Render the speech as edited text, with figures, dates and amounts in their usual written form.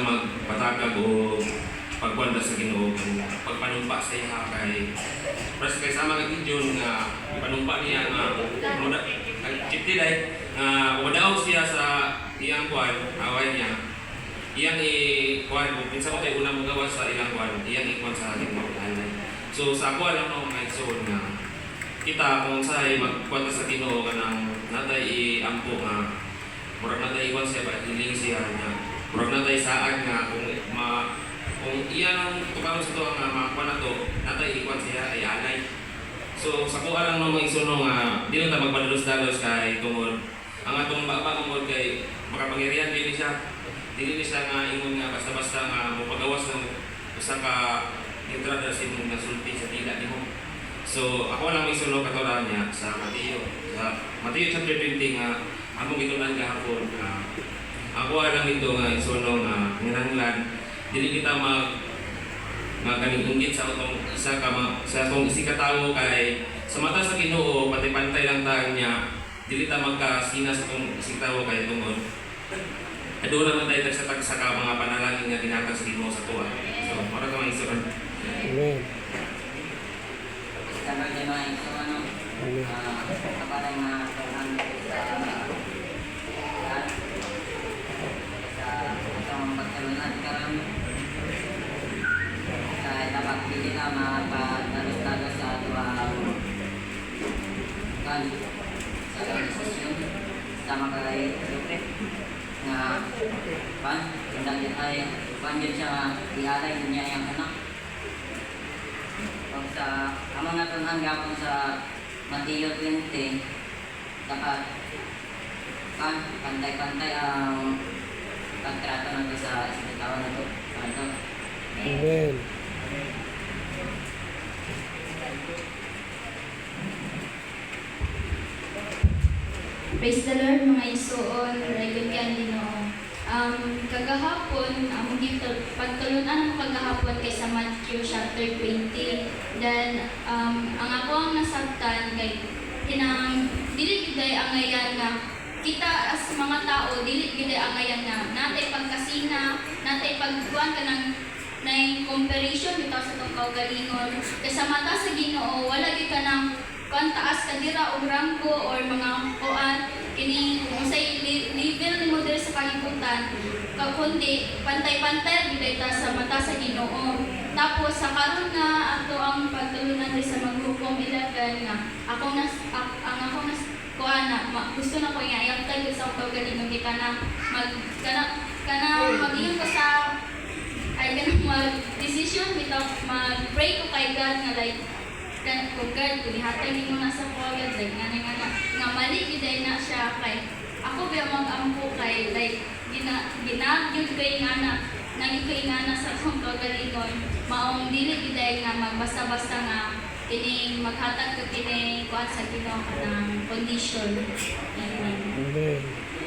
magpatakag o pagkwanda sa Ginoo, pagpanumpa sa iya, kay pres kay sama nga Gideon nga ipanumpa niya nga muda ay chipti dai nga madaog siya sa iyang kuan, away niya, iyang i kuan kung kinsa ko tay una mogawas sa ilang kuan, iyang ikuan sa Ginoo alay. So sa ako lang no, mga igsoon, nga kita kung say magkuan ta sa Ginoo, kanang natay iampo nga murag natay ikuan siya ba, hiling siya nga murag natay saad nga kung ma kung iyang tukaron sa to nga makuan na to, natay ikuan siya ay alay. So sa kuha lang no, mga igsoon, nga di na ta magpadalos-dalos kay tungod ang atong baba tungod kay makapangyarihan dili siya, dili ni siya nga ingon nga basta-basta nga mopagawas ng usa ka letra sa imong nasulti sa dila nimo. So ako lang may sulong katuran niya sa Mateo chapter 20 nga among gitun-an gahapon. Ako lang ito nga isuno nga nginahanglan dili kita mag nga kaning inggit sa atong isa ka sa atong isi ka tawo, kay sa mata sa Ginoo pantay-pantay lang tayo niya. Dili ta magkasina sa atong isi ka tawo kay tungod aduna naman tayo tagsa-tagsa ka mga panalangin nga ginhatag sa Ginoo sa tuwa. So mara ka mga igsoon. Amen. Tama din, mga igsoon, ano, Amen. Kaparang mga tauhan sa lahat sa atong pagtulunan karon, kay dapat dili na mapadalos-dalos sa atuang kan sa atong desisyon, sama kay Lupe nga pan tindang ay pan yun siya nga ialay niya iyang anak. Pag sa among natun-an gapon sa Mateo 20, dapat kan pantay-pantay ang pagtrato nato sa isang tao nato. Ano? Amen. Praise the Lord, mga igsoon, rayon kay Ginoo. Kagahapon, among dito pagtulunan mo kagahapon kay sa Matthew chapter 20. Then ang ako ang nasabtan kay kinang dili gyud ay angayan nga kita as mga tao, dili gyud ay angayan nga natay pagkasina, natay pagkuan kanang nay comparison bitaw sa tong kaugalingon. Kay sa mata sa Ginoo wala gyud kanang kuan taas ka dira og ranggo or mga kuan kini kung unsay level nimo diri sa kalibutan ka, kundi pantay-pantay gyud ta sa mata sa Ginoo. Tapos sa karon nga ato ang pagtulunan diri sa Maghukom 11 nga akong nas ang akong nas kuan na gusto na ko nga i-apply gyud sa akong kaugalingon kay kana mag kana kana mag-ingon ko sa ay kanang mag decision bitaw, mag pray ko kay God nga like kan kung God, kung ihatag nimo na sa ko, God, like nga nga nga nga mali gyud ay na siya, kay ako ba mag-ampo kay like gina gina gyud kay nga na naging kay nga na sa akong kaugalingon, maong dili gyud ay nga magbasta-basta nga kining maghatag ka kining kuan sa Ginoo kanang condition. Amen. Amen.